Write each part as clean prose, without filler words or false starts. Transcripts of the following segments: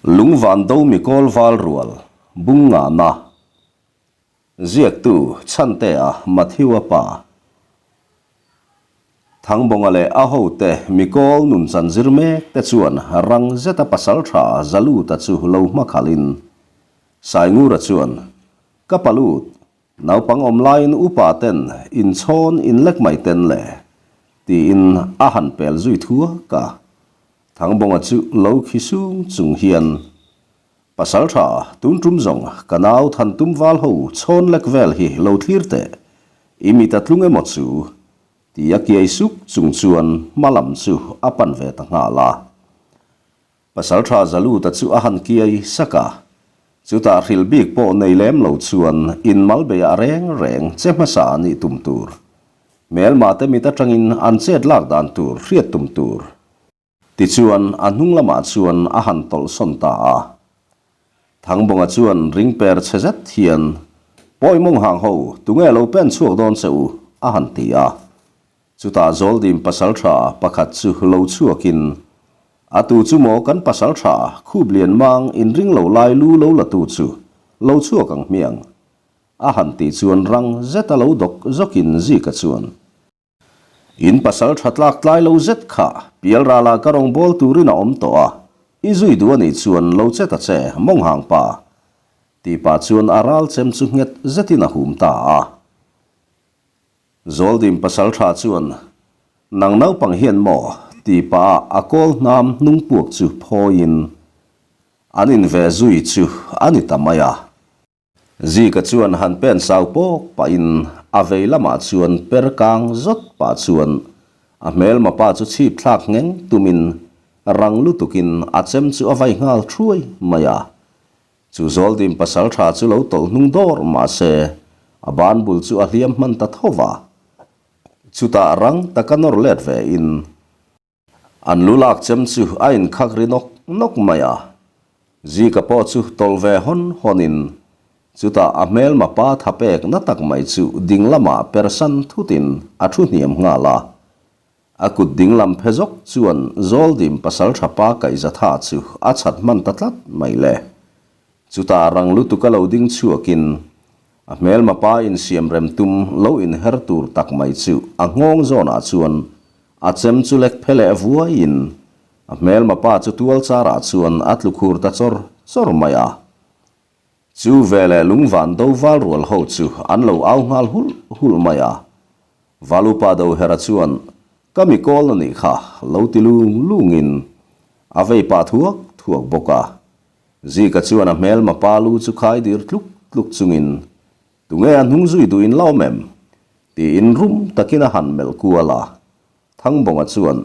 Lungvan do mikawl val rual bung ngahna Ziaktu Chhantea Matthew-a pa Thangbawnga leh a hote mikawl nun chan zir mek te chuan rang zeta pasaltha Zaluta chu lo hmakhalhin Saingura chuan Ka palut Naupang awm laiin upa ten inchhawn inlek mai ten le tiin a han pel zui thuak a. Thangbawnga chu lo khi sung chung hian, Pasal tha, tun tum zawng ka nau Thantum val ho chhawn lek vel hi lo thlir teh, i mit a tlung emaw chu? ti a kiai suk chung chuan hma lam chu a pan ve ta nghal a. Pasalṭha Zaluta chu a han kiai sak a, chutah hrilh bik pawh nei lem lo chuan inmal beiah reng reng che hmasa nih tum tur, hmelmahte mit aṭangin an chet lak dan tur hriat tum tur. Tichuan a hnung lamah chuan a han tawlh sawn ta a. Thangbawnga chuan ring per chhe zet hian, Pawi mawng hang ho, tunge lo pen chhuak dawn che u? a han ti a. Chutah Zawldim pasalṭha pakhat chu lo chhuakin, A tu chu maw kan pasalṭha khup lian mang inring lo lai lu lo la tu chu lo chhuak ang hmiang? A han tih chuan rang zeta lo dawk zawkin Zika chuan, In pasalṭha tlak tlai lo zet kha pialralah ka rawngbâwl turin a awm tawh a, i zui duh a nih chuan lo che ta che, mawnghang pa! Tih pah chuan a ral chem chu nghet zetin a hum ta a. Zawldim pasalṭha chuan, Nang naupang hian maw? ti pah a kawl hnam hnung puak chu phawiin an inve zui chu a ni ta mai a. Zika chuan han pen sau pawk pahin a vei lamah chuan per kang zawt pah chuan a hmelma pa chu chhip thlak ngheng tumin rang lutukin a chem chu a vai nghal thuai mai a. Chu Zawldim pasalṭha chu lo tawlh hnung dawr mah se, a ban bul chu a hliam hman ta tho va. Chutah rang taka nawr let ve in, an lu lak chem chu a inkhak ri nawk nawk mai a. Zika pawh chu tawlh ve hawn hawn in, chutah a hmelma pa tha pek na tak mai chu ding lamah persan thut in a thu hniam nghal a. A kut dinglam phe zawk chuan Zawldim pasalṭha pa kaihzatha chu a chhat hman ta tlat mai le. Chutah rang lutuk a lo ding chhuakin a hmelma pa insiam rem tum lo inher tur tak mai chu a nghawng zawnah chuan a chem chu lek phe leh vuaiin a hmelma pa chu tual charah chuan a tlu khur ta chawr chawr mai a. Chu veleh lungvan do val rual ho chu an lo au nghal hulh hulh mai a. Valupa Dohera chuan, Ka mi kawl a nih kha, lo ti lung lungin a vei pah thuak thuak bawk a. Zika chuan a hmelma pa lu chu khai dir tluk tluk chungin, Tunge a hnung zui duh in la awm em? tiin rum takin a han melh kual a. Thangbawnga chuan,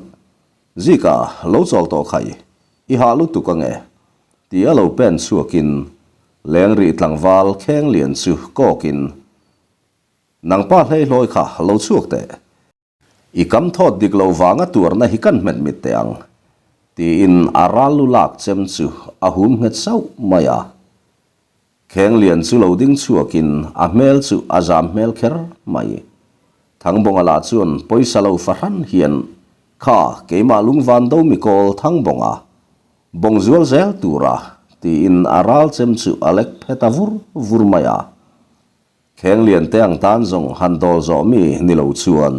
Zika, lo chawl tawh khai, i hah lutuk ange, ti a lo pen chhuakin Lengrih tlangval kheng lian chu kawkin, Nangpa hleihlawi kha lo chhuak teh, i kam thawt dik lo vanga tuarna hi kan hmet mit teh ang, tiin a ral lu lak chem chu a hum nghet sauh mai a. Kheng lian chu lo ding chhuakin a hmel chu a zam hmel kher mai. Thangbawnga lah chuan pawisa lo fahran hian, Kha, keimah lungvan do mi kawl Thangbawnga, bawng zual zel tura, tiin a ral chem chu a lek phe ta vur vur mai a. Kheng lian te ang tan zawng han dawl zawh mi ni lo chuan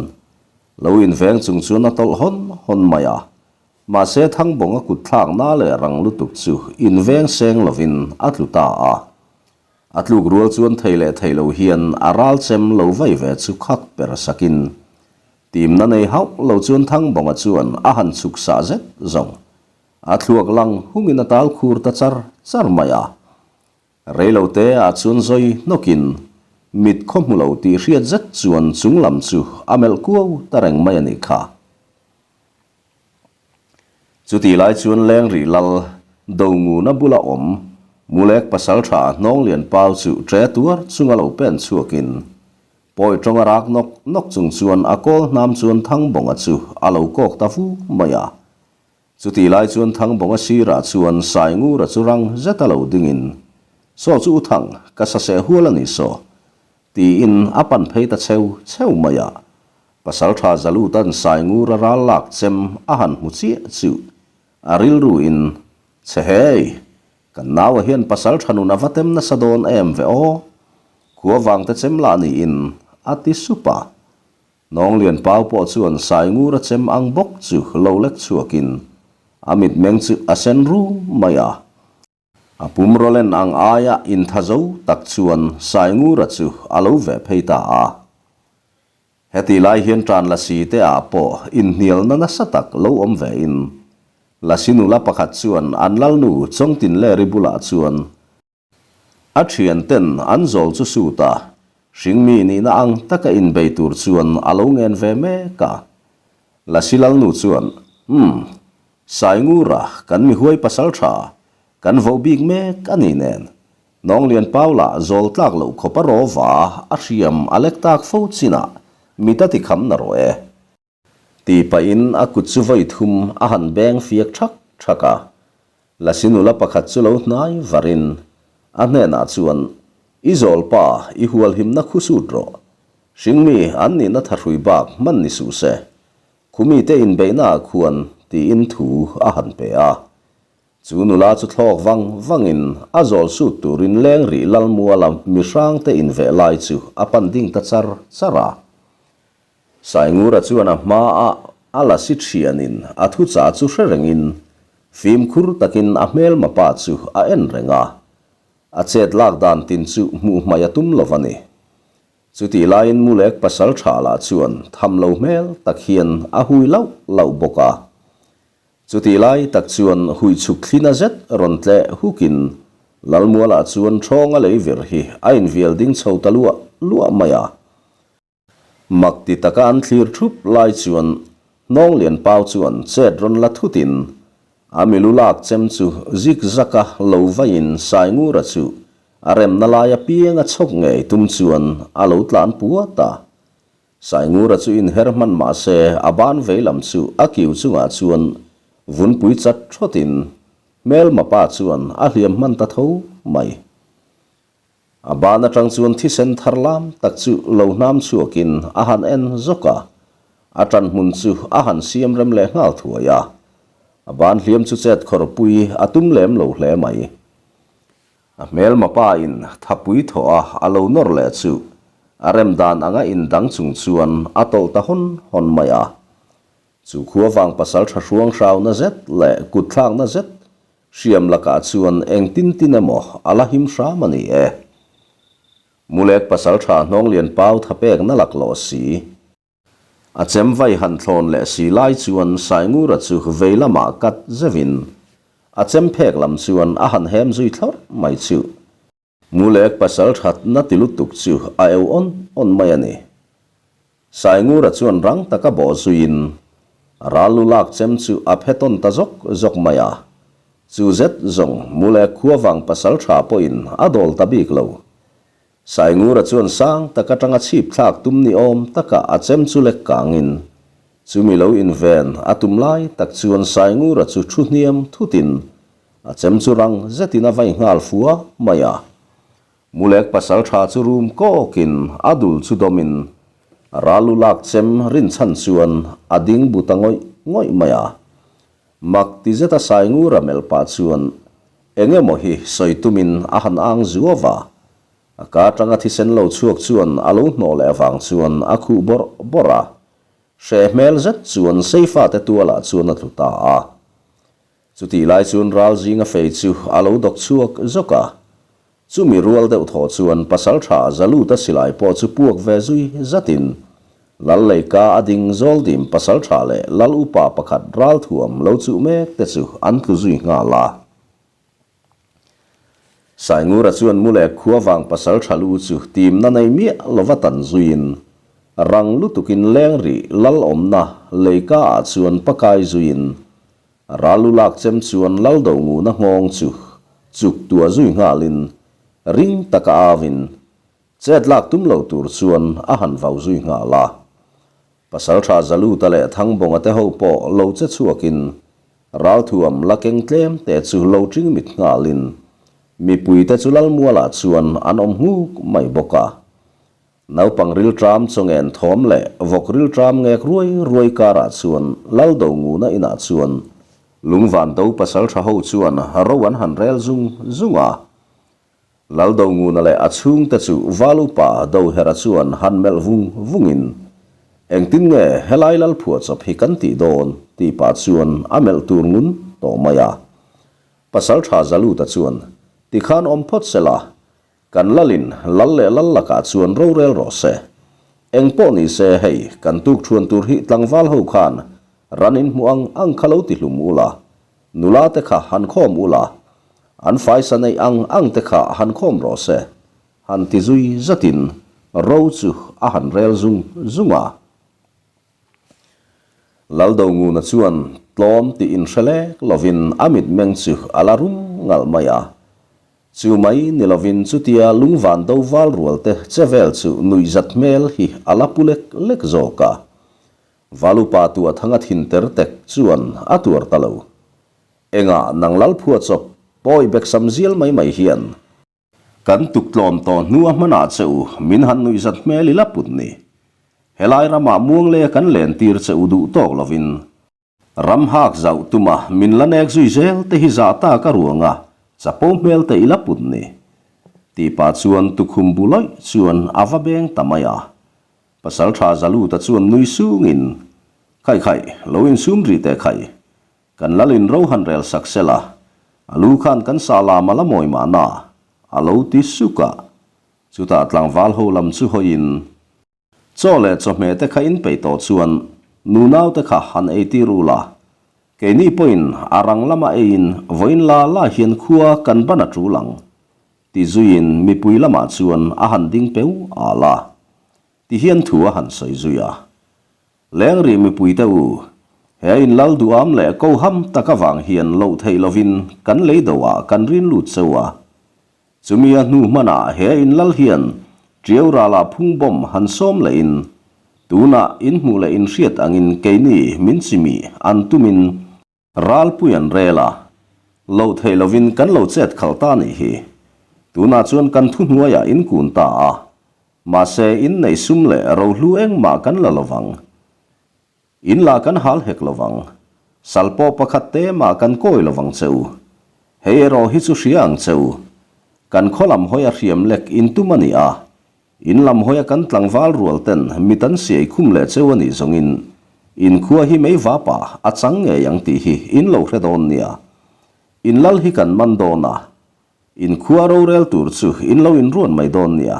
lo inveng chung chuan a tawlh hawn hawn mai a. Mahse Thangbawnga kut thlak na leh rang lutuk chu inveng seng lovin a tlu ta a. A tluk rual chuan thei leh thei lo hian a ral chem lo vai ve chu khak per sakin timna nei hauh lo chuan Thangbawnga chuan a han chhuk sah zet zawng. A thluak lang hungin a tal khur ta char char mai a. Reilo te ah chuan zawi hnawkin mit khaw hmu lo tih hriat zet chuan chung lam chu a melh kuau ta reng mai a nih kha. Chutih lai chuan Lengrih lal Donguna bula awm Mulek pasaltha Hnawnglian Pau chu ṭe tuar chunga lo pen chhuakin Pawi ṭawnga rak nawk nawk chung chuan a kawl hnam chuan Thangbawnga chu a lo kawk ta vu mai a. Chutih lai chuan Thangbawnga sirah chuan Saingura chu rang zeta lo dingin, Saw chu u Thang, ka saseh hual a ni saw, tiin a pan phei ta cheu cheu mai a. Pasalṭha Zalutan Saingura ral lak chem a han hmu chiah chu a rilru in, Che hei! Kan naua hian pasal tha nun a va tem nasa dawn em ve aw? Khua vangte chem lah niin a ti sup a. Nawnglian pau pawh chuan Saingura chem ang bawk chu lo lek chhuakin a mitmeng chu a sen rum mai a. A pum rawlen ang aia inthazo tak chuan Saingura chu a lo ve phei ta a. Heti lai hian tan lasi te ah pawh inhnialna nasa tak lo awm ve in, lasi nula pakhat chuan an lalnu Chawngtinleri bulah chuan a thian ten an zawl chu sut a, hringmi nihna ang taka inbei tur chuan a lo ngen ve mek a. Lasi lalnu chuan, Umm, Saingura, kan mi huai pasal tha, kan voh bik mek a ni nen. Nawnglian Paula zawl tlak loh khawp a rawva a hriam a lek tak fo chinah mit a ti kham na rawh e. Ti pahin a kut chu vawi thum a han beng fiak thak thak a. Lasi nula pakhat chu lo hnai varin a hnenah chuan, I zawl pa, i hualhimna khu sut rawh. Hringmi an nihna thahrui bak hman ni suh se. Khumite inbeihnaah khuan tiin thu a han pe a. Chu nula chu thlawk vang vangin a zawl sut turin leng rih Lalmuala mihrangte inveh lai chu a pan ding ta char char a. Saingura chuan a hmaah a la si thianin a thuchah chu hre rengin fimkhur takin a hmelma pa chu a en reng a. A chet lak dan tin chu hmuh hmaih a tum lo a ni. Chutih laiin Mulek pasal tha lah chuan tham lo hmel tak hian a hui lauh lauh bawk a. Chutih lai tak chuan hui chhuk thlina zet rawn tleh hukin Lalmualah chuan Ṭhawnga lei vir hi a invial ding chho ta luah luah mai a. Mak ti taka an thlir thup lai chuan Hnawnglian Pau chuan chet rawn la thutin a milu lak chem chu zik zaka lo vaiin Saingura chu A remna lai apiang a chhawk ngei tum chuan a lo tlan puat a. Saingura chu inher hman mah se a ban vei lam chu a kiu chungah chuan vunpui chat thawtin hmelma pa chuan a hliam hman ta tho mai. A ban atang chuan thisen thar lam tak chu lo hnam chhuakin a han en zawk a, a tan hmun chu a han siam rem leh nghal thuai a. A ban hliam chu chet khawrpui a tum lem lo hle mai. A hmelma pa in thapui thawh a a lo nawr leh chu a rem dan anga in dang chung chuan a tawlh ta hawn hawn mai a. Chu khua vang pasal tha hruang hrauna zet leh kut thlakna zet hriam lakah chuan engtin tin emaw a la him hram a ni e. Mulek pasal tha Hnawnglian Pau thapekna laklawh si. A chem vai han thlawn leh si lai chuan Saingura chu vei lamah kat zeuhin a chem phek lam chuan a han hem zui thlawrh mai chu. Mulek pasal thatna ti lutuk chu a eu awn awn mai a ni. Saingura chuan rang taka bawh zuiin a ral lu lak chem chu a phe tawn ta zawk zawk mai a. Chu zet zawng Mulek khuavang pasal tha pawhin a dawl ta bik lo. Saingura chuan sang tak atanga chhip thlak tum ni awm taka a chem chu lek kangin, chumi lo inven a tum lai tak chuan Saingura chu thu hniam thutin a chem chu rang zetin a vai nghal fua mai a. Mulek pasal tha chu rum kawkin a dul chu dawmin a ral lu lak chem rinchhan chuan a ding bu ta ngawih ngawih mai a. Mak ti zeta Saingura melh pah chuan Eng emaw hi sawi tumin a han ang zuau a, a ka atanga thisen lo chhuak chuan a lo hnawh leh avang chuan a khuh bawrh bawrh a, hreh hmel zet chuan Seifate tualah chuan a tlu ta a. Chutih lai chuan ral zinga fei chu a lo dawk chhuak zawk a, chumi rual deuh thaw chuan pasaltha Zaluta silai pawh chu puak ve zui zatin Lal leika a ding Zawldim pasaltha leh Lal upa pakhat ralthuam lo chuh mek te chu an tlu zui nghal a. Saingura chuan mu leh khua vang pasaltha lu chu timna nei miah lova tan zuiin rang lutukin leng rih Lal awmna leika ah chuan pakai zuiin ral lu lak chem chuan Lal do nguna nghawng chu chuk tua zui nghalin ring taka auin Chet lak tum lo tur chuan a han vau zui nghal a. Pasaltha Zaluta leh Thangbawnga te ho pawh lo che chhuakin ralthuam la keng tlem te chu lo ṭing mit nghalin mipuite chu Lalmualah chuan an awm nghuk mai bawk a. Naupang rilṭam chawngen thawm leh vawk rilṭam ngek ruai ruai karah chuan Laldonguna inah chuan. Lungvan do pasalṭha ho chuan ro an han rel zung zung a. Laldonguna leh a chhungte chu Val upa Dohera chuan han melh vung vungin, Engtin nge helai lal phuahchawp hi kan tih dawn? tih pah chuan a melh tur ngun tawh mai a. Pasalṭha Zaluta chuan, Tikhan awm phawt sela, kan lalin lal leh lal lakah chuan rorel rawh se. Eng pawh ni se hei kan tukṭhuan tur hi tlangval ho khan ran in hmuh ang ang kha lo ti hlum ula, Nula te kha han khawm ula, an faisa neih ang ang te kha han khawm rawh se, han ti zui zatin ro chu a han rel zung zung a. Laldonguna chuan tlawm tih inhre lek lovin a mitmeng chu a la rum ngalh mai a. Chu mai ni lovin chutia lungvan do val rual te che vel chu nuihzat hmel hi a la pu lek lek zawk a. Valupa tua thanga thin ter tek chuan a tuar ta lo. Engah nang lal phuahchawp pawi beksam zial mai mai hian. Kan tuk tlawm tawh hnu a hmanah che u min han nuihzat hmel ila put ni. Helai ramah muanglei a kan len tir che u duh tawk lovin. Ram hak zauh tuma min la nek zui zel te hi zah tak a ruanga chapo hmel te ila put ni. Tih pah chuan tukhum bu lawih chuan a va beng ta mai a. Pasalṭha Zaluta chuan nui sungin, Khai khai, lo insum rih teh khai. Kan lalin ro han rel sak sela, a lu khan kan sah lam a la mawi mahna, a lo ti suk a. Chutah tlangval ho lam chu hawiin, Chaw leh chawhmeh te kha in peih tawh chuan nunau te kha han ei tir u la. Keini pawhin a rang lama eiin vawiin la la hian khua kan ban a ṭul ang. Ti zuiin mipui lamah chuan a han ding peu al a. Ti hian thu a han sawi zui a. Leng rih mipuite u, he in lal duham leh ko ham tak avang hian loh theih lovin kan lei do ah kan rin lut cheu a. Chumi a hnu hmanah he in lal hian Tiau ralah phung bomb han sawm lehin tunah in hmuh leh in hriat angin keini min chimih an tumin Ralpui an rel a, loh theih lovin kan lo chet khalh ta nih hi. Tunah chuan kan thuhnuaiah in kun ta a, mahse in neih sum leh rohlu engmah kan la lovang. In lah kan hal hek lovang. Sal pawh pakhat te mah kan kawi lovang che u. Hei erawh hi chu hria ang che u. Kan khaw lam hawi a hriam lek in tum a ni a, In lam hawia kan tlangval rual ten mit an siai khum leh cheu a nih zawngin in khua hi mei vapa a chang ngei ang tih hi in lo hre dawn nia. In lal hi kan man dawn a, in khua rorel tur chu in lo inruan mai dawn nia.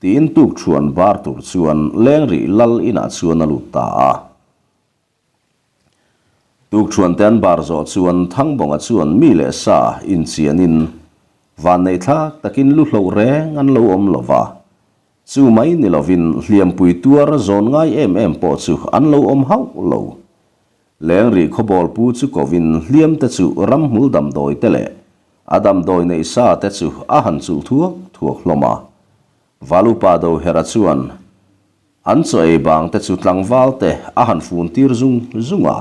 Tiin tuk thuan bar tur chuan leng rih lal inah chuan a lut ta a. Tukṭhuante an bar zawh chuan Thangbawnga chuan mi leh sa inchianin vanneih thlak takin lu hloh reng an lo awm lo va. Chu mai ni lovin hliampui tuar zawn ngai em em pawh chu an lo awm hauh lo. Lengrih khawbawl pu chu kovin hliamte chu ramhmul damdawi te leh a damdawi neih sa te chu a han chulh thuak thuak hlawm a. Valupa Dohera chuan An chaw ei bang te chu tlangval te a han fun tir zung zung a.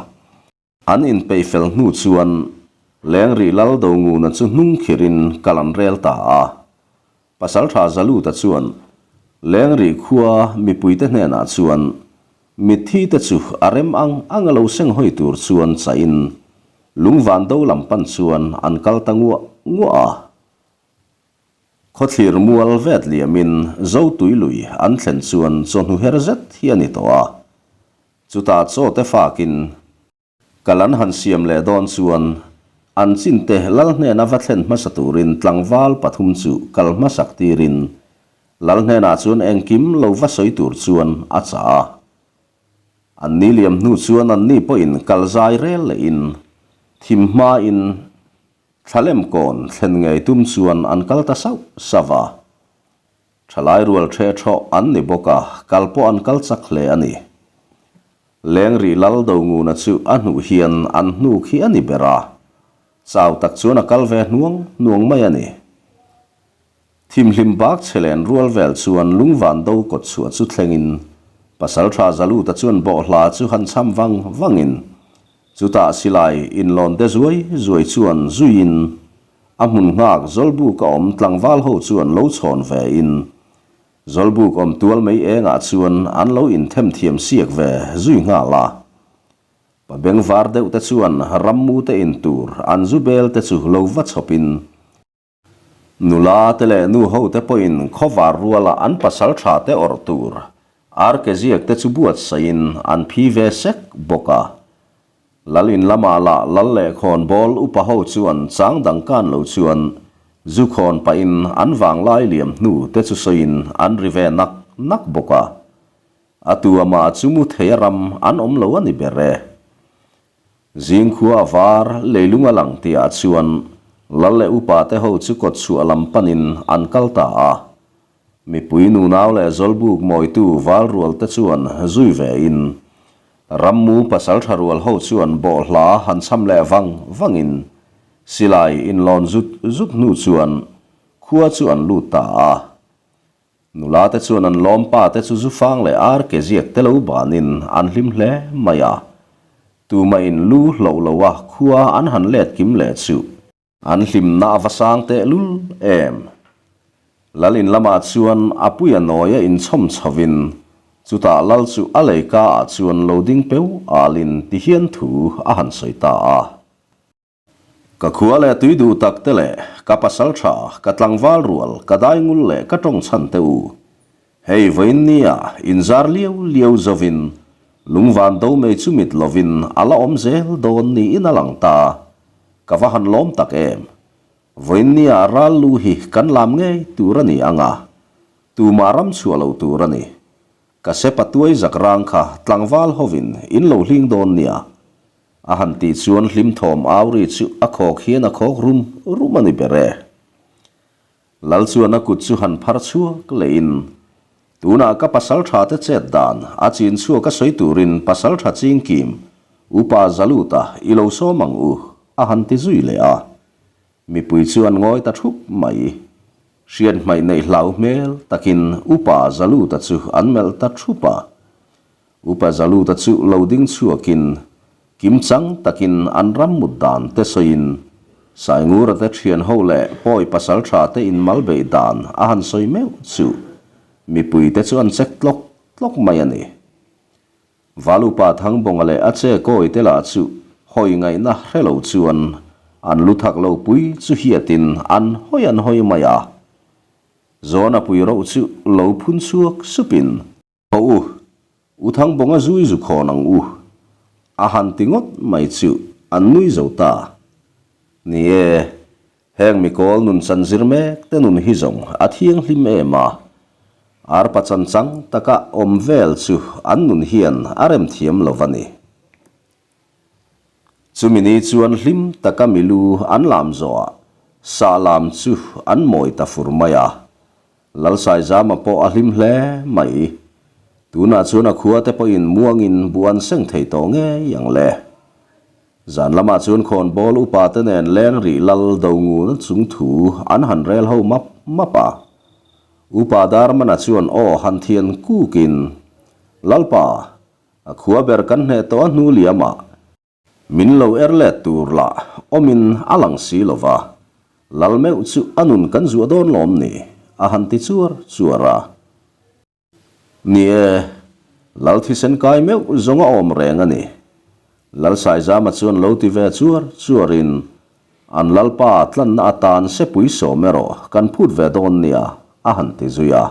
An inpeih fel hnu chuan Lengrih Lal Donguna chu hnung khirin kal an rel ta a. Pasaltha Zaluta chuan Lengrih khua mipuite hnenah chuan mitthi te chu a rem ang ang a lo seng hawi tur chuan chahin Lungvan do lam pan chuan an kal ta nguah nguah a. Khawthlir mual vet liamin Zotui lui an thlen chuan chawhnu her zet hi a ni tawh a. Chutah chaw te fakin kal an han siam leh dawn chuan an chinte lal hnena va thlen hmasa turin tlangval pathum chu kal hmasak tirin lal hnenah chuan engkim lo va sawi tur chuan a chah a. An ni liam hnu chuan anni pawhin kal zai rel lehin thim hmain Thlalem kawn thlen ngei tum chuan an kal ta sauh sauh a. Thalai rual ṭhe ṭhawh an ni bawk a, kal pawh an kal chak hle a ni. Lengrih lal Donguna chu a hnuh hian an hnuk hi a ni ber a, chau tak chuan a kal ve hnuang hnuang mai a ni. Thimhlim bak chhe len rual vel chuan lungvan do kawt chhuah chu thlengin Pasalṭha Zaluta chuan bawhhla chu han cham vang vangin chutah silai inlawn de zuai zuai chuan zuiin a hmun nghak Zawlbuk a awm tlangval ho chuan lo chhawn ve in Zawlbuk awm tual mei engah chuan an lo inthem thiam siak ve zui nghal a. Pa bengvar deuh te chuan rammu te in tur an zu bel te chu lo va chhawpin, nula te leh nu ho te pawhin khawvar ruala an pasal tha te awrh tur arke ziak te chu buatsaihin an phi ve sek bawk a. Lal in lamah lah lal leh khawnbawl upa ho chuan chang dang kan lo chuan zu khawn pahin an vanglai liam hnu te chu sawiin an ri ve nak nak bawk a. A tu amah chu mu thei a ram an awm lo a ni ber e. Zingkhua a var leilung a lang tihah chuan lal leh upa te ho chu kawt chhuah lam panin an kal ta a. Mipui nunau leh zawlbuk mawitu val rual te chuan zui ve in rammu pasaltha rual ho chuan bawhhla han cham leh vang vangin silai inlawn zut zut hnu chuan khua chu an lut ta a. Nula te chuan an lawmpa te chu zufang leh ar ke ziak te lo banin an hlim hle mai a. Tumah in lu hloh lo a khua an han let kim leh chu. An hlimna a va sang teh lul em. Lal in lamah chuan a puia nawia inchhawm chhovin chutah lal chu a leika ah chuan lo ding peu alin ti hian thu a han sawi ta a. Ka khua leh tui duh tak te leh ka pasal tha, ka tlangval rual, ka daingul leh ka tawng chhan te u. Hei vawiin nia inzar liau liau zovin lungvan do mei chu mit lovin a la awm zel dawn niin a lang ta. Ka va han lawm tak em. Vawiin nia ral lu hi kan lam ngei tur a ni ang a, tumah ram chhuah lo tur a ni. Ka sepa tuai zak rang kha tlangval hovin in lo hling dawn nia. A han tih chuan hlim thawm au ri chu a khawk hian a khawk rum rum a ni ber e. Lal chuan a kut chu han phar chhuak lehin, Tunah ka pasaltha te chet dan a chin chhuak a sawi turin pasaltha chingkim upa Zaluta i lo sawm ang u, a han ti zui leh a. Mipui chu an ngawi ta thup mai. Hriat hmaih neih hlau hmel takin upa Zaluta chu an melh ta thup a. Upa Zaluta chu lo ding chhuakin, kimchang takin an ram mut dan te sawiin, Saingura te thian ho leh pawi pasal tha te inmal beih dan a han sawi meuh chu mipui te chu an chek tlawk tlawk mai a ni. Val Upa Thangbawnga leh a che kawi te lah chu hawi ngaihna hre lo chuan an lu thak lo pui chu hiatin an hawi an hawi mai a. Zawna pui roh chu lo phun chhuak supin, Haw u, U Thangbawnga zui zu khawn ang u. A han ti ngawt mai chu an nui zo ta. Ni e, heng mikawl nun chan zir mek te nun hi zawng a thianghlim em a. Arpa chan chang taka awm vel chu an nun hian a rem thiam lo va ni. Chumi ni chuan hlim taka milu an lam zawhah sah lam chu an mawi ta fur mai a. Lalsaizama pawh a hlim hle mai. Tunah chuan a khua te pawhin muangin buh an seng thei tawh ngei ang le. Zan lamah chuan khawnbawl upa te nen leng rih lal do nguna chung thu an han rel ho map map a. Upa Darmana chuan aw han thian kukin, Lalpa, A khua ber kan hneh tawh a hnu liamah min lo er let tur lah awmin a lang si lo va, lal meuh chu a nun kan zuah dawn lawm ni? a han ti chuar chuar a. Ni e, lal thisen kai meuh zawng a awm reng a ni. Lal Saizama chuan lo ti ve chuar chuarin, An lalpa tlanna atan sepui sawm erawh kan phut ve dawn nia, a han ti zui a.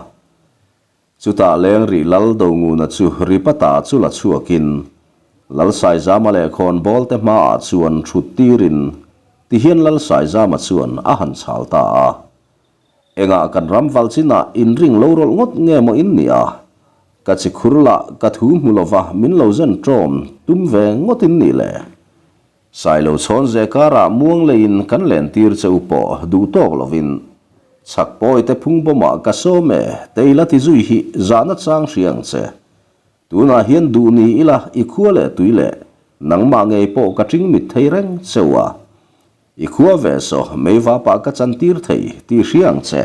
Chutah leng rih Lal Donguna chu Ripata chu la chhuakin Lal Saizama leh khawnbawl te hmaah chuan thut tirin tihian Lal Saizama chuan a han chhal ta a. Engah kan ram val chinah inring lo rawlh ngawt nge maw in nia? Ka chi khur lah ka thu hmu lova min lo zen ṭawm tum ve ngawt in nih le? Sailo chhawn ze karah muang leiin kan len tir che u pawh duh tawk lovin chhak pawi te phung bawmah ka sawm e, tei la ti zui hi zahna chang hria ang che. Tunah hian duh ni ila i khua leh tui leh nangmah ngei pawh ka ṭing mit thei reng che u a. I khua ve saw meivapah ka chan tir thei tih hria ang che.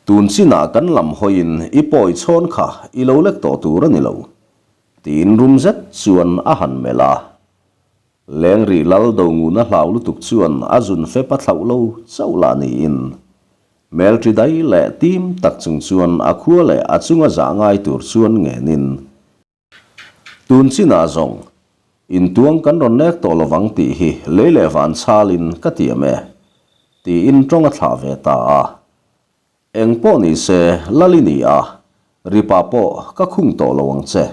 Tun chinah kan lam hawiin i pawi chhawn kha i lo lek tawh tur a ni lo, tiin rum zet chuan a han melh a. Leng rih lal do nguna hlau lutuk chuan a zun fep a thlauh lo chauh lah niin hmelṭi dai leh tim tak chung chuan a khua leh a chunga zah ngai tur chuan ngenin, Tun chinah zawng. Intuang kan rawn nek tawh lovang tih hi lei leh van chhalin ka tiam e, tiin tawng a thlah ve ta a. Eng pawh ni se lal i ni a, ripa pawh ka khung tawh lo ang che.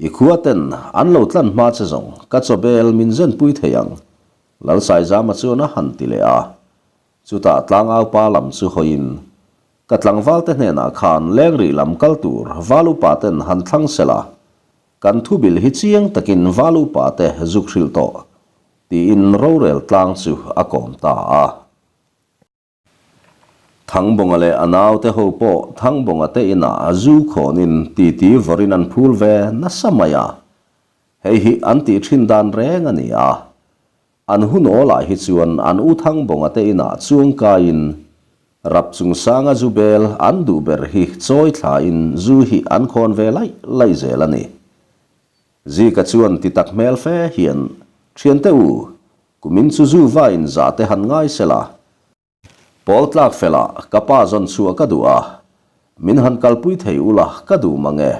I khua ten an lo tlan hma che zawng ka chawbel min zenpui thei ang, Lalsaizama chuan a han ti leh a. Chutah tlangaupa lam chu hawiin, Ka tlangvalte hnenah khan lengrih lam kal tur val upa ten han thlang sela, kan thubil hi chiang takin val upa te zuk hrilh tawh, tiin rorel tlang chu a kawm ta a. Thangbawnga leh a naute ho pawh Thangbawnga te inah zu khawnin titi vawrin an phul ve nasa mai a, hei hi an tih thin dan reng a ni a. An hun awlah hi chuan an u Thangbawnga te inah chuang kaiin rap chung sanga zu bel an duh ber hi chawi thlain zu hi an khawn ve laih laih zel a ni. Zika chuan ti tak hmel fe hian, Thiante u, kumin chu zu va in zah te han ngai sela, Pawl tlak felah ka pa zawn chhuah ka duh a, min han kalpui thei ula ka duh mang e,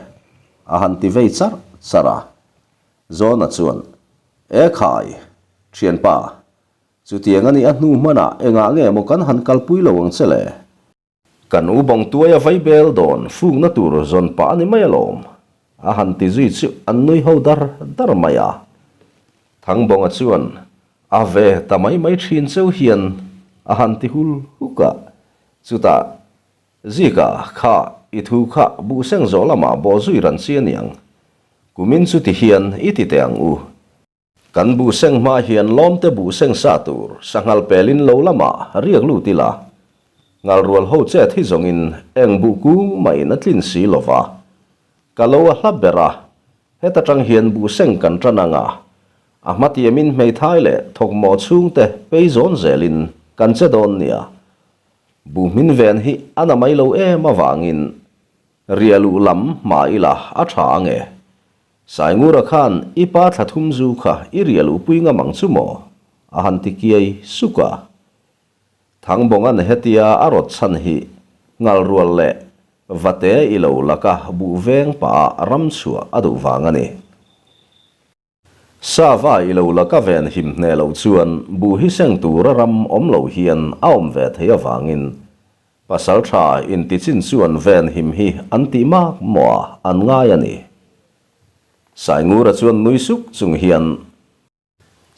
a han ti vei charh charh a. Zawna chuan, E khai, thianpa, chutiang a nih a hnu hmanah engah nge maw kan han kalpui lo ang che le? Kan u bawngtuaia vaibel dawn fukna tur zawn pah a ni mai alawm, a han ti zui chu an nui ho dar dar mai a. Thangbawnga chuan, A ve ta mai mai thin cheu hian a han ti hul huk a, chutah Zika kha i thu kha buhseng zawh lamah bawh zui ran chi a niang, kumin chu ti hian i ti teh ang u. Kan buhseng hma hian lawmte buhseng sa tur sanghal pelin lo lamah riak lut ila, ngalrual ho chet hi zawngin eng buh kung mahin a tlin si lova, ka lo a hla ber a, Heta tang hian buhseng kan tan ang a, a hmatiamin hmeithai leh thawkmawh chhungte pei zawn zelin kan che dawn nia. Buh hmin ven hi a na mai lo em avangin ria luh lam hma ila a tha ang e. Saingura khan i pa thla thum zu kha i ria luhpui ngam ang chu maw? a han ti kiai suk a. Thangbawnga'n hetia a rawt chhan hi ngalrual leh vate i lo laka buh veng pah ah ram chhuah a duh vang a ni. Sava i lo laka ven him hneh loh chuan buh hi seng tura ram awm lo hian a awm ve thei avangin pasal tha intichin chuan ven him hi an tih mak mawh ah an ngai a ni. Saingura chuan nui suk chung hian.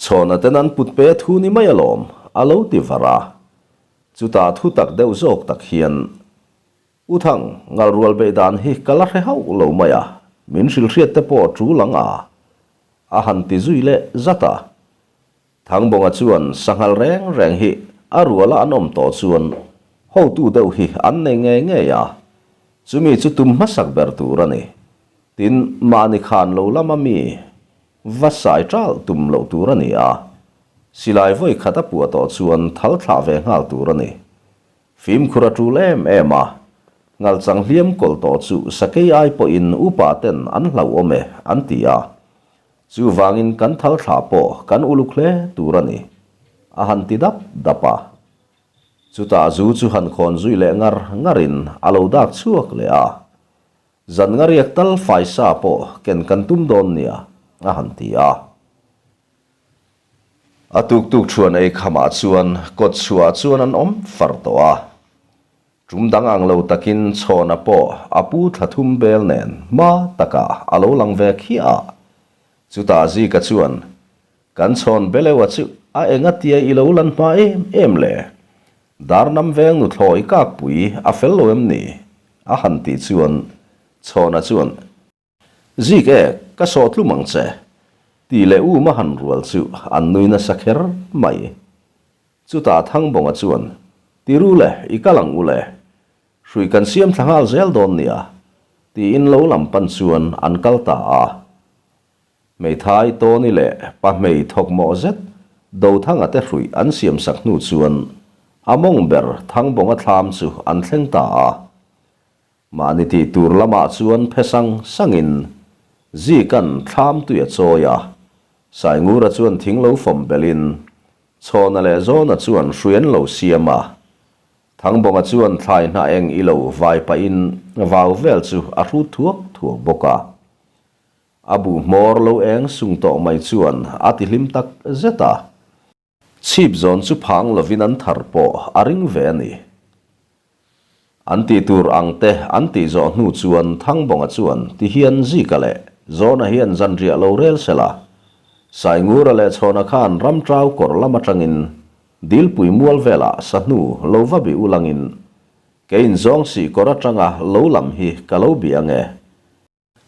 Chhawna ten an put pe thu ni mai alawm, a lo ti var a. Chutah thu tak deuh zawk tak hian, U Thang, ngalrual beih dan hi ka la hre hauh lo mai a, min hrilhriat te pawh tul ang a, a han ti zui leh zat a. Thangbawnga chuan sanghal reng reng hi a ruala an awm tawh chuan hotu deuh hi an nei ngei ngei a, chumi chu tum hmasak ber tur a ni. Tin, mahni khan lo lama mi Va sai ṭalh tum loh tur a ni a, silai vawi khat a puah tawh chuan thal thlah ve nghal tur a ni. Fimkhur a ṭul em em a, ngalchang hliam kawlh tawh chu sakei ai pawhin upa ten an hlauhawm e an ti a, chuvangin kan thal thlah pawh kan uluk hle tur a ni, a han ti dap dap a. Chutah zu chu han khawn zui leh ngar ngarin a lo dak chhuak leh a. Zan nga riak tal faisa pawh ken kan tum dawn nia, a han ti a. A tuk tuk thuan ei khamah chuan kawt chhuah chuan an awm far tawh a. Tum dang ang lo takin Chhawna pawh a pu thla thum bel nen hma takah a lo lang ve khiah a. Chutah Zika chuan, Kan chhawn Belewa chu a enga tia i lo lan hma em em le? Darnam veng nuthlawi kakpui a fel lo em ni? A han tih chuan Chhawna chuan, Zik e, ka sawh tlum ang che, tih leh um a han rual chu an nui nasa kher mai. Chutah Thangbawnga chuan, Ti ru le, i kal ang u le. Hrui kan siam thla nghal zel dawn nia, tiin lo lam pan chuan an kal ta a. Hmeithai Tawni leh Pahmei thawkmawh zet Dothanga te hruih an siamsak hnu chuan a mawng ber Thangbawnga thlam chu an thleng ta a. Mahni tih tur lamah chuan phe sang sangin Zika'n thlam tui a chawi a, Saingura chuan thing lo fawm belhin Chhawna leh Zawna chuan hrui an lo siam a. Thangbawnga chuan thlai hnah eng ilo vai pahin vau vel chu a hrut thuak thuak bawk a. A buh hmawr lo eng sung tawh mai chuan a ti hlim tak zet a. Chhip zawn chu phang lovin an thar pawh a ring ve a ni. An tih tur ang te an tih zawh hnu chuan Thangbawnga chuan ti hian Zika leh Zawna hian zanriah lo rel se la. Saingura leh Chhawna khan Ramṭau kawr lam aṭangin Dilpui mual velah sahnu lo va bih ulangin kei inzawng sih kawr aṭanga lo lam hi ka lo bih ang e.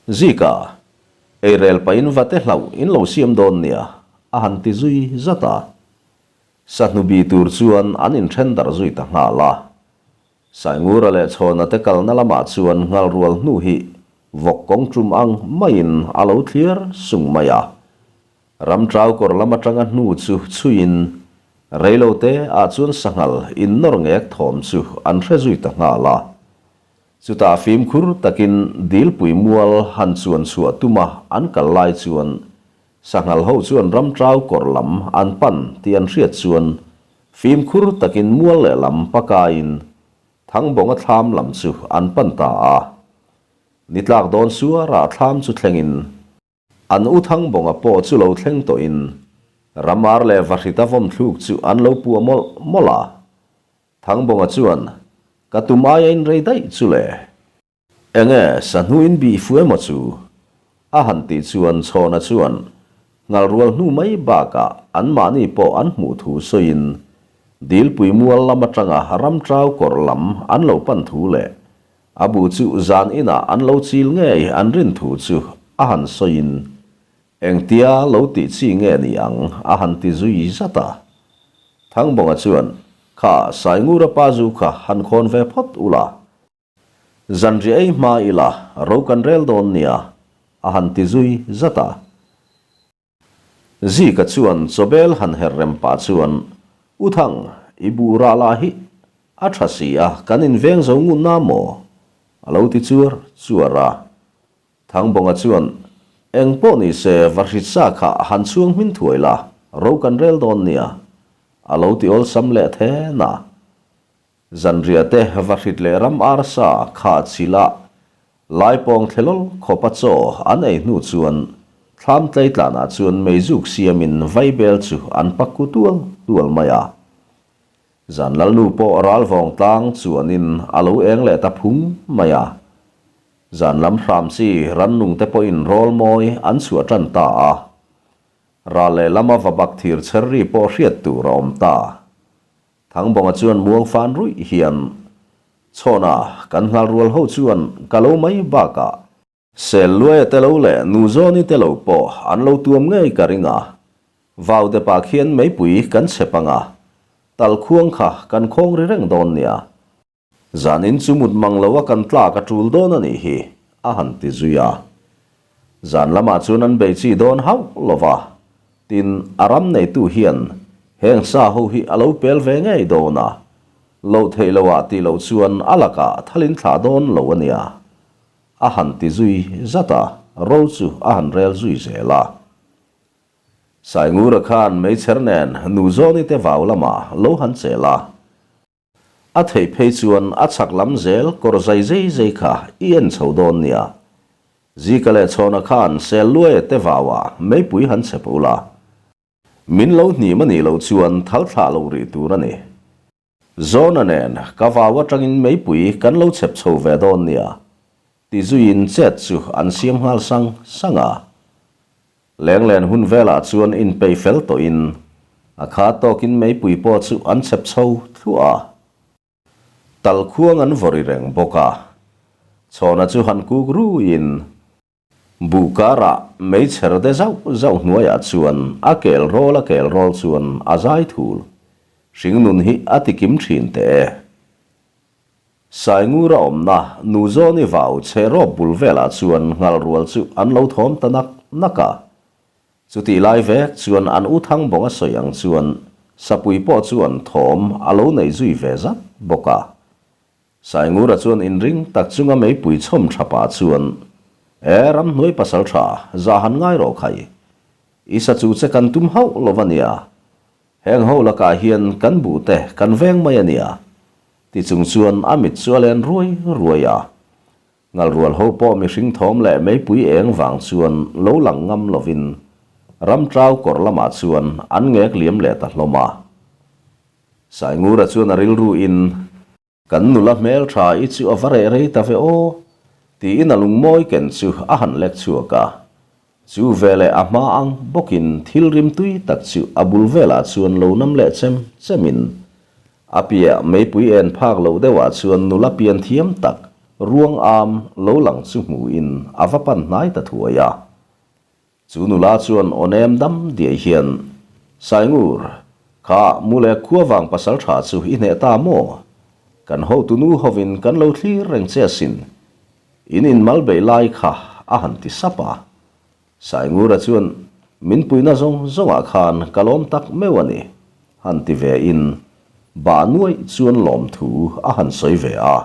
Zika, eirel pahin va te hlauh in lo siam dawn nia, a han ti zui zat a. Sahnu bi tur chuan an inthen darh zui ta nghal a. Saingura leh Chhawna te kalna lamah chuan nghal rual hnu hi vawk kawng tum ang maiin a lo thliar sung mai a. Ramṭau kawr lam aṭanga hnu chu chhuiin reilo te ah chuan sanghal innawr ngek thawm chu an hre zui ta nghal a. Chutah fimkhur takin dilpui mual han chuan chhuah tuma an kal lai chuan sanghal ho chuan ramṭau kawr lam an pan tih an hriat chuan fimkhur takin mual lehlam pakaiin Thangbawnga thlam lam chu an pan ta a. Ni tlak dawn suarah thlam chu thlengin an u Thangbawnga pawh chu lo thleng tawhin ramar leh vahrita vawmthluk chu an lo puah mawlh mawlh a. Thangbawnga chuan, Ka tum aia in rei daih chu le. Enge sahnu in bih fu emaw chu? A han tih chuan Chhawna chuan nghal rual hnu mai bakah anmahni pawh an hmuh thu sawiin Dilpui mual lam atanga ramṭau kawr lam an lo pan thu leh a bu chu zan inah an lo chil ngei an rin thu chu a han sawiin Engtia lo tih chi nge ni ang? a han ti zui zat a. Thangbawnga chuan, Kha, Saingura pa zu kha han khawn ve phawt ula. Zanriah ei hma ila ro kan rel dawn nia, a han ti zui zat a. Zika chuan chawbel han her rem pah chuan, U Thang, i buh rah lah hi a tha si a, kan inveng zo ngun na maw? a lo ti chuar chuar a. Thangbawnga chuan, Eng pawh ni se, va hrit sa kha han chhuang hmin thuai la, ro kan rel dawn nia, a lo ti awlsam leh then a. Zanriah te va hrit leh ram arsa kha chila laipawng thlelawl khawpa chaw an ei hnu chuan thlam tleitlanah chuan meizuk siamin vaibel chu an pak ku tual tual mai a. Zan lalnu pawh ralvawng tlang chuanin a lo eng leh ta phung mai a. Zan lam hram chi rannung te pawhin rawl mawi an chhuah tan ta a. Ral leh lama va bak thir chher ri pawh hriat tur a awm ta. Thangbawnga chuan muang fan ruih hian, Chhawna, kan nghal rual ho chuan ka lo mai bakah, Sel luaia te lo leh nu zawni te lo pawh an lo tuam ngei ka ring a. Vau depah khian meipui kan chep anga, talkhuang kha kan khawng ri reng dawn nia. Zanin chu mut mang lo a kan tlak a tul dawn a nih hi, a han ti zui a. Zan lamah chuan an bei chi dawn hauh lo va, tin, a ram neitu hian heng sa ho hi a lo pel ve ngei dawn a, loh theih loah tih loh chuan a lakah thalin thlah dawn lo a nia, a han ti zui zat a, ro chu a han rel zui zel a. Saingura khan meichher nen nu Zawni te vau lamah lo han chel a. A theih phei chuan a chhak lam zel kawr zai zei zei kha i en chho dawn nia. Zika leh Chhawna khan sel luaia te vauah meipui han chep ula. Min lo hnim a nih loh chuan thal thlah lo rih tur a ni. Zawna nen ka vau atangin meipui kan lo chep chho ve dawn nia. Ti zuiin chet chu an siam nghal sang sang a. Lenglen hun velah chuan inpeih fel tawhin a kha tawkin meipui pawh chu an chep chho thluah a. Talkhuang an vawri reng bawk a. Chhawna chu han kuk ruiin buh karah meichher de zauh zauh hnuaiah chuan a kel rawl a kel rawl chuan a zai thul. Hringnun hi a tikim thin teh e. Saingura awmna nu Zawni vau chhe rawp bul velah chuan nghal rual chu an lo thawm ta nak nak a. Chutih lai vek chuan an u Thangbawnga sawi ang chuan Sapui pawh chuan thawm a lo nei zui ve zat bawk a. Saingura chuan inring tak chunga meipui chhawm tha pah chuan, E ramhnuai pasal tha, zah han ngai rawh khai. I sa chu che kan tum hauh lo va nia. Heng ho lakah hian kan buh te kan veng mai a nia. Ti chung chuan a mit chu a len ruai ruai a. Ngalrual ho pawh mihring thawm leh meipui eng vang chuan lo lang ngam lovin ramṭau kawr lamah chuan an ngek liam leh ta hlawm a. Saingura chuan a rilru in. Kan nula hmel tha i chu a va reh rei ta ve aw, tiin a lungmawi ken chu a han lek chhuak a. Chu veleh a hma ang bawkin thil rim tui tak chu a bul velah chuan lo nam leh chem chemin a piah meipui en phak loh deuhah chuan nula pian thiam tak ruang am lo lang chu hmuhin a va pan hnai ta thuai a. Chu nula chuan aw nem dam diai hian, Saingur, kha mu leh khua vang pasal tha chu i hneh ta maw? Kan hotu nu hovin kan lo thlir reng che asin. In inmal beih lai kha a han ti sap a. Saingura chuan, Min puina zawng zawngah khan ka lawm tak meuh a ni, han ti ve in, bah nuaih chuan lawmthu a han sawi ve a.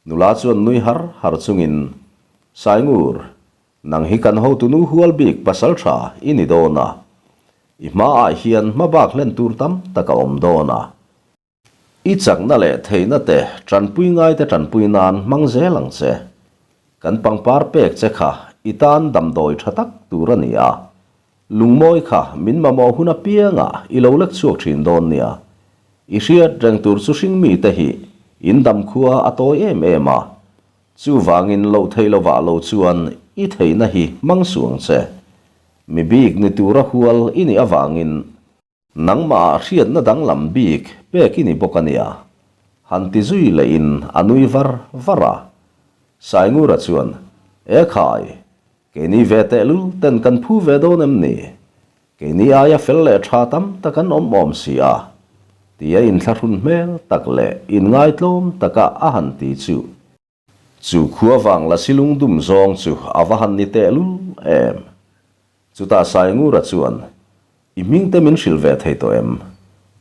Nula chuan nui har har chungin, Saingur, Nang hi kan hotunu hual bik pasal tha i ni dawn a, i hmaah hian hma bak hlen tur tam tak a awm dawn a. I chakna leh theihna te tanpui ngaite tanpui nan hmang zel ang che. Kan pangpar pek che kha i tan damdawi tha tak tur a ni a, lungmawi kha min mamawh hun apiangah i lo lek chhuak thin dawn nia. I hriat reng tur chu hringmite hi in damkhua a tawi em em a, Chuvangin loh theih lovah lo chuan i theihna hi hmang suh ang che. Mi bik ni tura hual i nih avangin nangmahah hriatna danglam bik pek i ni bawk a nia. Han ti zui lehin a nui var var a. Saingura chuan, E khai, keini ve tehlul ten kan phu ve dawn em ni? Keini aia fel leh tha tam tak an awm awm si a, tia inthlahrun hmel tak leh inngaitlawm taka a han ti chu. Chu khua vang lasi lungdum zawng chu a va han ni tehlul em. Chutah Saingura chuan, I hming te min hrilh ve thei tawh em?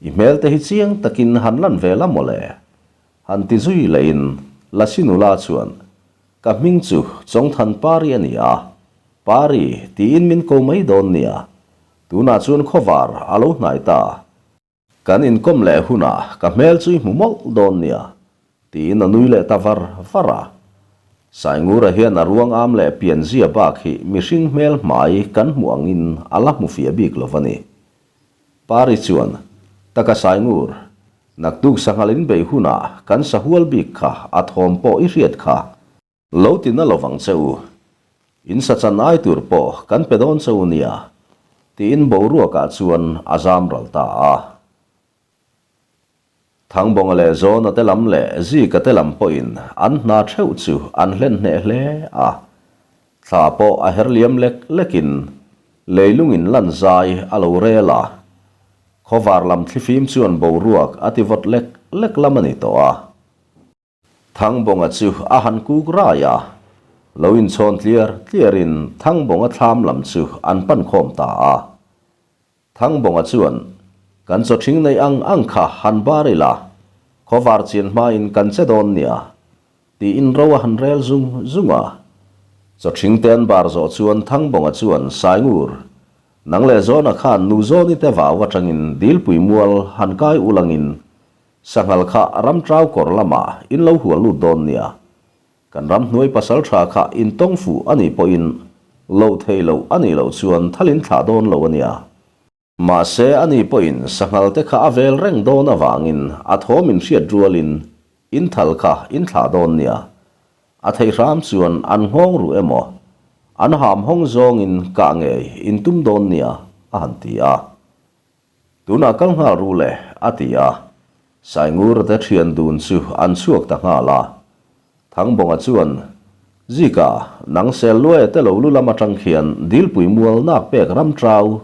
I hmel te hi chiang takin han lan ve la mawle? Han ti zui lehin Lasi nula chuan, Ka hming chu Chawngthan Pari a ni a, Pari, tiin min ko mai dawn nia. Tunah chuan khawvar a lo hnai ta. Kan inkawm leh hunah ka hmel chu i hmu mawlh dawn nia, tiin a nui leh ta var var a. Saingura hian a ruang am leh pianzia bak hi mihring hmel hmai kan hmuh angin a la hmu fiah bik lo va ni. Pari chuan, Taka Saingur, naktuk sanghal inbeih hunah kan sahual bik kha a thawm pawh i hriat kha. Lo ti na lovang che u. In sa chan ai tur pawh kan pe dawn che u nia, tiin boruakah chuan a zam ral ta a. Thangbawnga leh Zawna te lam leh Zika te lam pawhin an hna theuh chu an hlen hneh hle a. Thla pawh a her liam lek lekin leilungin lan zai a lo rel a. Khawvar lam thlifim chuan boruak a ti vawt lek lek lam a ni tawh a. Thangbawnga chu a han kuk rai a, lo inchhawn tliar tliarin Thangbawnga thlam lam chu an pan khawm ta a. Thangbawnga chuan, Kan chaw ṭhing neih ang ang kha han bar ila, khawvar chian hmain kan che dawn nia, tiin ro a han rel zung zung a. Chaw ṭhing te an bar zawh chuan Thangbawnga chuan, Saingur, nang leh Zawna khan nu Zawni te vau aṭangin dilpui mual han kai ulangin Sanghal kha ram trau kawr lamah in lo hual lut dawn nia. Kan ram hnuai pasal tha kha in tawng fuh a nih pawhin loh thei loh a nih loh chuan thal in thlah dawn lo a nia. Mahse a nih pawhin sanghal te kha a vel reng dawn avangin a thawm in hriat rualin in thal kha in thlah dawn nia. A theih hram chuan an nghawng ruh emaw an ham hawng zawngin kah ngei in tum dawn nia a han ti a. Tunah kal nghal ru le, a ti a. Saingura te thian dun chu an chhuak ta nghal a. Thangbawnga chuan, Zika, nang sel luaia te lo lu lam atang khian dilpui mual nak pek ram trau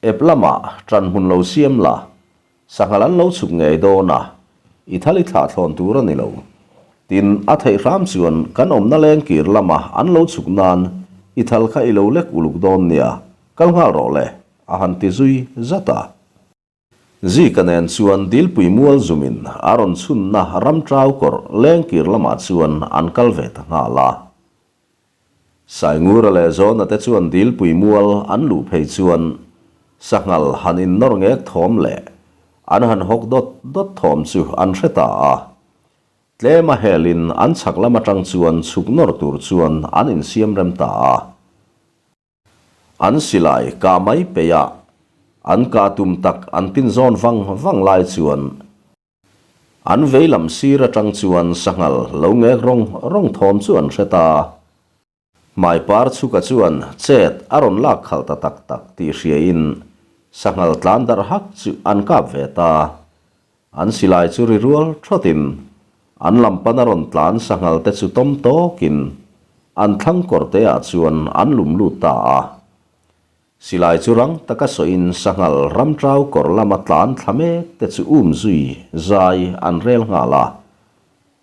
ep lamah tan hmun lo siam la, sanghal an lo chhuk ngei dawn a, i thal i thlah thlawn tur a ni lo. Tin, a theih hram chuan kan awmna lengkir lama an lo chhuk nan i thal kha i lo lek uluk dawn nia, kal nghal rawh le. A han ti zui zat a. Zika nen chuan dilpui mual zumin a rawn chhunna ram trau kawrh lengkir lamah chuan an kal ve ta nghal a. Saingura leh Zawna te chuan dilpui mual an luh phei chuan sanghal han innawr ngek thawm leh an han hawk dawt dawt thawm chu an hre ta a. Tlem a helin an chhak lam atang chuan chhuk nawr tur chuan an insiam rem ta a. An silai kah mai peih a, an kah tum tak an tin zawn vang vang lai chuan an vei lam sir atang chuan sanghal lo ngek rawng rawng thawm chu an hre ta. Hmaipar chhuka chuan chet a rawn lak khalh ta tak tak tih hriain sanghal tlan darh hak chu an kap ve ta. An silai chu ri rual thawtin an lam pan a rawn tlan sanghal te chu tawm tawkin an thlang kawr te ah chuan an lum lut ta a. Silai chu rang taka sawiin sanghal ramṭau kawr lama tlan thla mek te chu um zui zai an rel nghal a.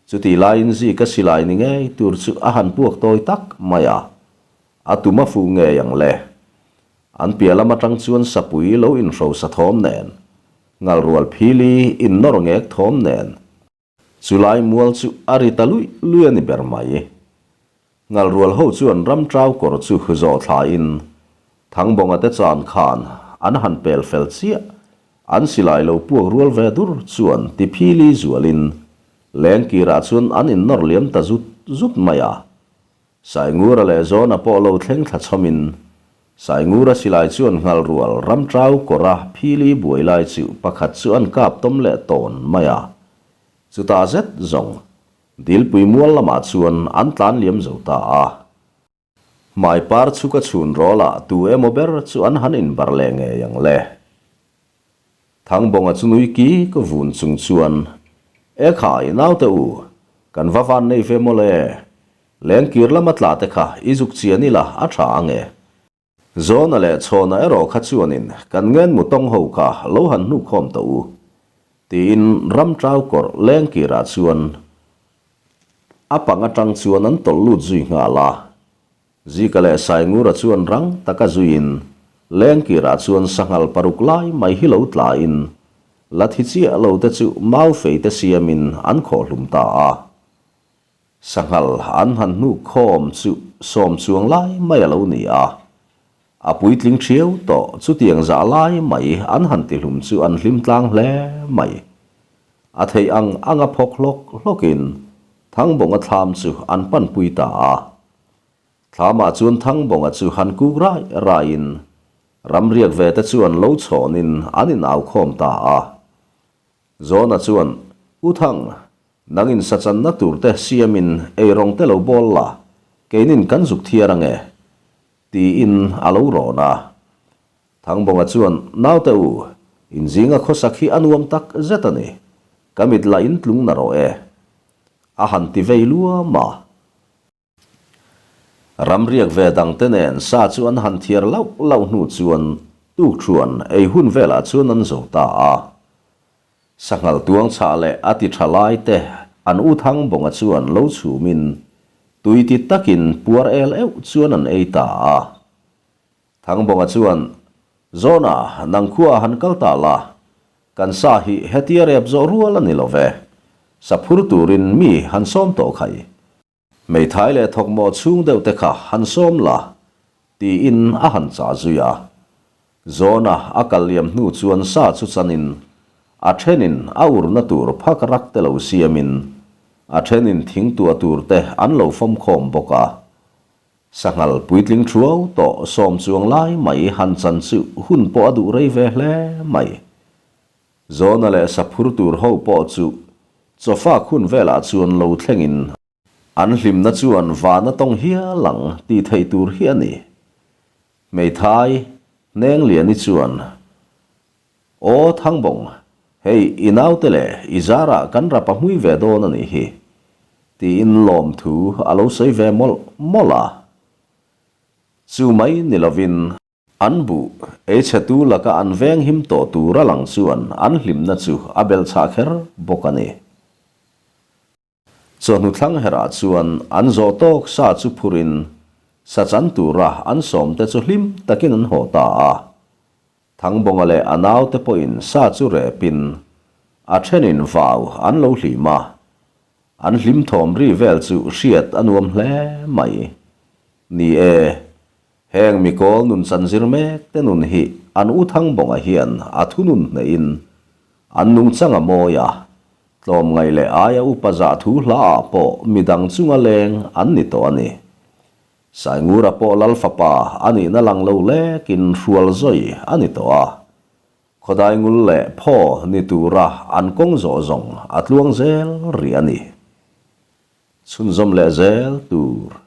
Chutih laiin Zika silai ni ngei tur chu a han puak tawi tak mai a, a tum a fuh ngei ang le. An piah lam atang chuan sapui lo inhrosa thawm nen, ngalrual phili innawr ngek thawm nen, chulai mual chu a ri ta luih luih a ni ber mai. Ngalrual ho chuan ramṭau kawr chu zawh thlain Thangbawnga te chan khan an han pel fel chiah, an silai lo puak rual ve dur chuan ti phili zualin lengkirah chuan an innawr liam ta zut zut mai a. Saingura leh Zawna pawh lo thleng thla chhawmin Saingura silai chuan ngalrual ramṭau kawra phili buai lai chu pakhat chu an kap tawm leh tawn mai a. Chutah zet zawng Dilpui mual lamah chuan an tlan liam zo ta a. Hmai par chu ka chhun rawl ah tu emaw ber chu an han inbar leh ngei ang le. Thangbawnga chu nui ki ka vun chung chuan, E khai, naute u, kan va van nei ve maw le. Lengkir lama tla te kha i zuk chian ila a tha ang e. Zawna leh chhawna erawh kha chuanin kan ngen mu tawng ho kha lo han hnuk khawm tawh u, tiin ram ṭau kawrh lengkirah chuan a pang aṭang chuan an tawlh lut zui nghal a. Zika leh Saingura chuan rang taka zuiin lengkirah chuan sanghal paruk lai mai hi lo tlain la thi chiah lo te chu mau fei te siamin an khawhhlum ta a. Sanghal an han hnuk khawm chu sawm chuang lai mai a lo ni a, a puitling thiau tawh chutiang zah lai mai an han tihlum chu an hlim tlang hle mai. A theih ang anga phawk hlawk hlawkin Thangbawnga thlam chu an panpui ta a. Thlamah chuan Thangbawnga chu han kuk rai raiin ramriak ve te chuan lo chhawnin an inau khawm ta a. Zawna chuan, U Thang, nangin sachanna tur te siamin eirawng te lo bawl la, keinin kan zuk thiar ange, tiin a lo rawn a. Thangbawnga chuan, Naute u, inzinga khawsak hi a nuam tak zet a ni, ka mit lah in tlung na rawh e, a han ti vei luam a. Ramriak ve dangte nen sa chu an han thiar lauh lauh hnu chuan tukṭhuan ei hun velah chuan an zo ta a. Sanghal tuang chhah leh a ti ṭha lai te an u Thangbawnga chuan lo chhumin tui ti takin puar el euh chuan an ei ta a. Thangbawnga chuan, Zawna, nang khua han kal ta la, kan sa hi hetia rep zawh rual a ni lo ve. Sa phur turin mi han sawm tawh khai. Hmeithai leh thawkmawh chhung deuh te kha han sawm la, tiin a han chah zui a. Zawna a kal liam hnu chuan sa chu chanin a thenin a urna tur phak rak te lo siamin a thenin thing tuah tur te an lo fawm khawm bawk a. Sanghal puitling thuau tawh sawm chuang lai mai han chan chu hun pawh a duh rei ve hle mai. Zawna leh saphur tur ho pawh chu chawfak hun velah chuan lo thlengin an hlimna chuan van a tawng hial ang tih theih tur hi a ni. Hmeithai Hnengliani chuan, Aw Thangbawng, hei i naute leh i zarah kan rap a hmui ve dawn a nih hi, tiin lawmthu a lo sawi ve mawlh mawlh a. Chu mai ni lovin, An buh ei chhetu laka an veng him tawh tur a lang chuan an hlimna chu a belhchhah kher bawk a ni. Chawhnu thlang herah chuan an zawh tawk sa chu phurin sa chan tura an sawmte chu hlim takin an haw ta a. Thangbawnga leh a naute pawhin sa chu repin a thenin vau an lo hlim a. An hlim thawm ri vel chu hriat a nuam hle mai. Ni e, Heng mikawl nun chan zir mek te nun hi an u Thangbawnga hian a thunun hnehin an nungchang a mawi a. Tlawmngaih leh aia upa zah thu hla ah pawh midang chunga leng an ni tawh a ni. Saingura pawh Lal fapa a nihna lang lo lekin hrual zawi a ni tawh a. Khawdai ngul leh phaw ni tura an kawng zawh zawng a tluang zel rih a ni. Chhunzawm leh zel tur.